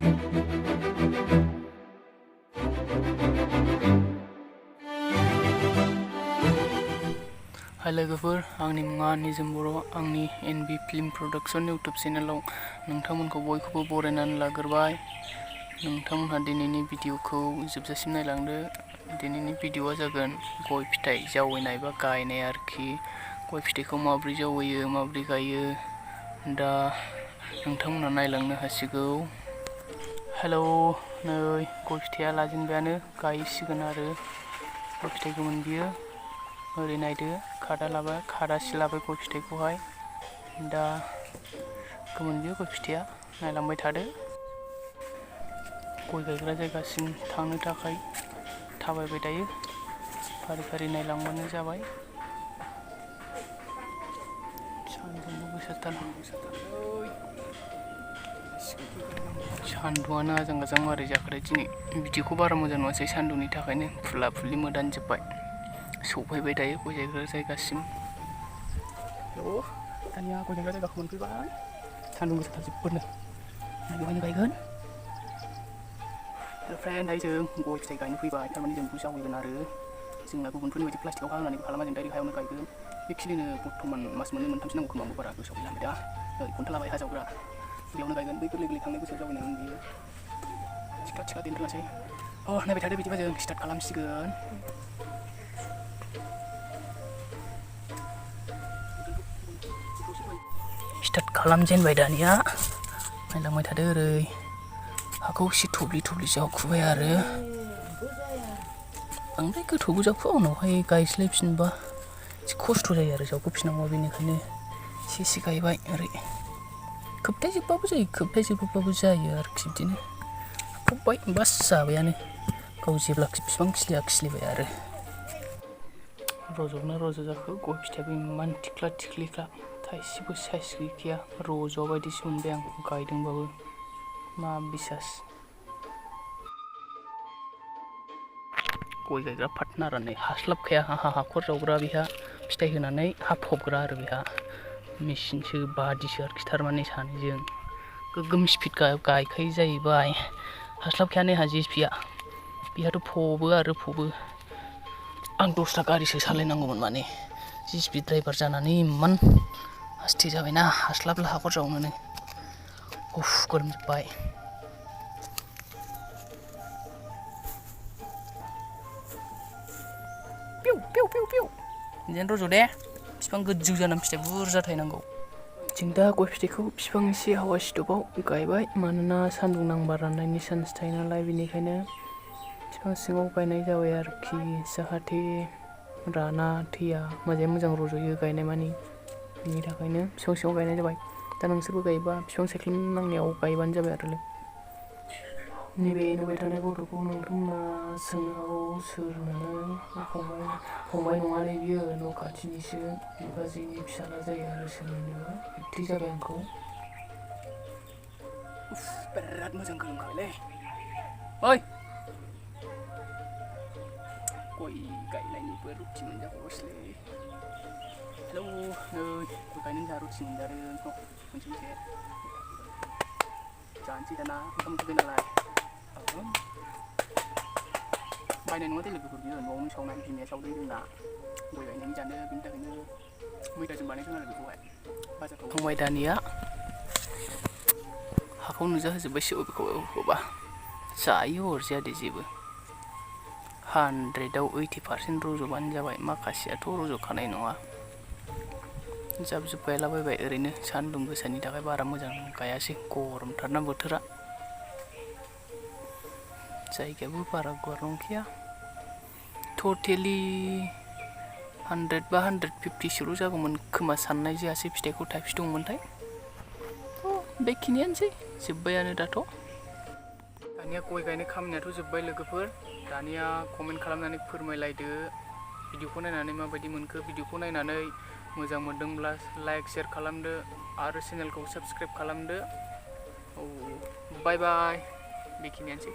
हाय लोगोफोर, आंनि मुङा निजोम बर'। आंनि एनबी फिल्म प्रडाक्शन इउट्यूब चेनेलाव नोंथांमोनखौ बयखौबो बरायनानै लाग्रोबाय। नोंथांमोनहा दिनैनि भिडिअखौ जोबजासिम नायलांदो। दिनैनि भिडिअआ जागोन गय फिथाइ जावैनाय बा गायनाय आरोखि। गय फिथाइखौ माबोरै जावैयो, माबोरै गायो, दा नोंथांमोनहा नायलांनो हासिगौ। हेलौ, नै गय फिथाइया लाजेनबायानो, गायसिगोन आरो। गय फिथाइ गोमोन बियो। ओरै नायदो, खादा लाबाय, खादासे लाबाय गय फिथाइखौहाय। दा गोमोन बियो गय फिथाइया, नायलांबाय थादो। गय गायग्रा जायगासिम थांनो थाखाय थाबायबाय थायो, फारि फारि नायलांबानो जाबाय। सान्दुंबो गोसाथार, सान्दुंआनो आजां गाजां मारै जाखोथाय दिनै। भिडिअखौ बारा मोजां नुवासै सान्दुंनि थाखायनो, फुला फुलि मोदानजोब्बाय। सफैबाय दायो गय गायग्रा जायगासिम। दानिया गय गायग्रा जायगाखौ मोनफैबाय। सान्दुं गोसाथार जोबोदनो, बेवहायनो गायगोन। फ्रेन्ड, दायो जों गय फिथाइ गायनो फैबाय। थारमाने जों बेखौ जावैगोन आरो। जोंना गुबुनफोरनि बायदि प्लास्टिकआव हा होनानै खालामा, जों डाइरेक्ट हायावनो गायगोन। बे खिलिनो बर्थमान मास मोननै मोनथामसो नांगौ खोमा, आंबो बारा गोसोआव गैला दा। खन्था लाबाय हा जावग्रा, बेयावनो गायगोन। बै गोरलै गोरलै थांनाय बोसोराव जावैनायमोन बियो, थिखा थिखा देरलांसै। नायबाय थादो, बिदिबा जों स्टार्ट खालामसिगोन। स्टार्ट खालामजेनबाय दानिया, नायलांबाय थादो। ओरै हाखौ एसे थब्लि थब्लि जावखुबाय आरो। बांद्राय गोथौबो जावखुवा, उनावहाय गायस्लायफिनबा एसे खस्थ' जायो आरो जावखुफिननांगौआ, बेनिखायनो एसे एसे गायबाय। ओरै खोबथायजोबबाबो जायो, खोबथायजोबाबाबो जायो आरोखि। बिदिनो फबबाय, बास जाबायानो। गाव जेब्लाखि बिफां खिलिया खिलिबाय आरो। रज'गोना रज'जाखो, गय फिथाइयाबो इमान थिख्ला थिख्लिखा, थाइसेबो साइज गैखाया। रज'आ बायदिसो मोनबाय आं गायदोंबाबो, मा बिसास। गय गायग्रा पार्टनारा नै हास्लाबखाया, हाखर जावग्रा बेहा फिथाइ होनानै हा फबग्रा आरो बेहा। मेचिनसो बादिसो आरोखि, थारमाने सानैजों गोगोम स्पिड गायखायो जाहैबाय। हास्लाबखायानो जोंहा जिसिपिया, बेहाथ' फबो आरो फबो। आं दस्रा गारिसो सालायनांगौमोन, माने जिसिपि ड्राइभार जानानै इमान आस्थे जाबायना, हास्लाबला हाखर जावनोनो। उफ, गोलोमजोब्बाय। बिदिनो रज' दे, बिफां गोजौ जानानै फिथाइ बुरजा थायनांगौ। जों दा गय फिथाइखौ बिफां एसे हावा सिदोबाव गायबाय, मानोना सान्दुं नांबा राननायनि चान्स थायो नालाय, बेनिखायनो बिफां सिङाव गायनाय जाबाय आरोखि। जाहाथे राना थैया, मोजाङै मोजां रज'यो गायनाय मानि, बिनि थाखायनो बिफां सिङाव गायनाय जाबाय। दा नोंसोरबो गायोबा बिफां सायख्लुम नांनायाव गायबानो जाबाय आरो। नैबे नुबाय थानाय गथ'खौ नोंथांमोना सोंनो हागौ, सोर होननानै। फंबाय नङालै बियो, न' खाथिनिसो बिबाजैनि फिसाला जायो आरो। सोरनिबा बिबथै जाबाय आंखौ। बिराद मोजां गोलोमखाबायलै। ओइ, गय गायनायनिबो रुटि मोनजाबावबायसोलै। हेलौ, नै गय गायनायनि जोंहा रुटि मोनजादों। मोनसे जानोसै दाना, ओंखाम उखैबाय नालाय। बायनाय नङा दे लोगोफोर, बियो न'आवनो सावनाय, बिमाया सावदों जोंना। गय गायनायनि जानो, बिनि थाखायनो मैदाजों बानायदों आरो बेखौहाय। बाजारफ्राव थांबाय दानिया, हाखौ नुजाहोजोब्बायसो बबेखौबा। जायो अरजाया दे जेबो। 100आव 80% रज'बानो जाबाय, माखासेयाथ' रज'खानाय नङा। जाब जुब गायलाबायबाय ओरैनो, सान्दुं गोसानि थाखाय बारा मोजां गायासै, गरमथारना बोथोरा। जायगायाबो बारा गुवार नंखाया। टटेलि 100 बा 150सोल' जागौमोन खोमा, साननाय जायासै फिथाइखौ थाइबेसे दंमोनथाय। बेखिनियानोसै, जोब्बायानो दाथ'। दानिया गय गायनाय खामानियाथ' जोब्बाय लोगोफोर। दानिया कमेन्ट खालामनानै फोरमायलायदो भिडिअखौ नायनानै माबायदि मोनखो। भिडिअखौ नायनानै मोजां मोनदोंब्ला लाइक शेयार खालामदो आरो चेनेलखौ साबस्क्राइब खालामदो। बाय बाय, बेखिनियानोसै।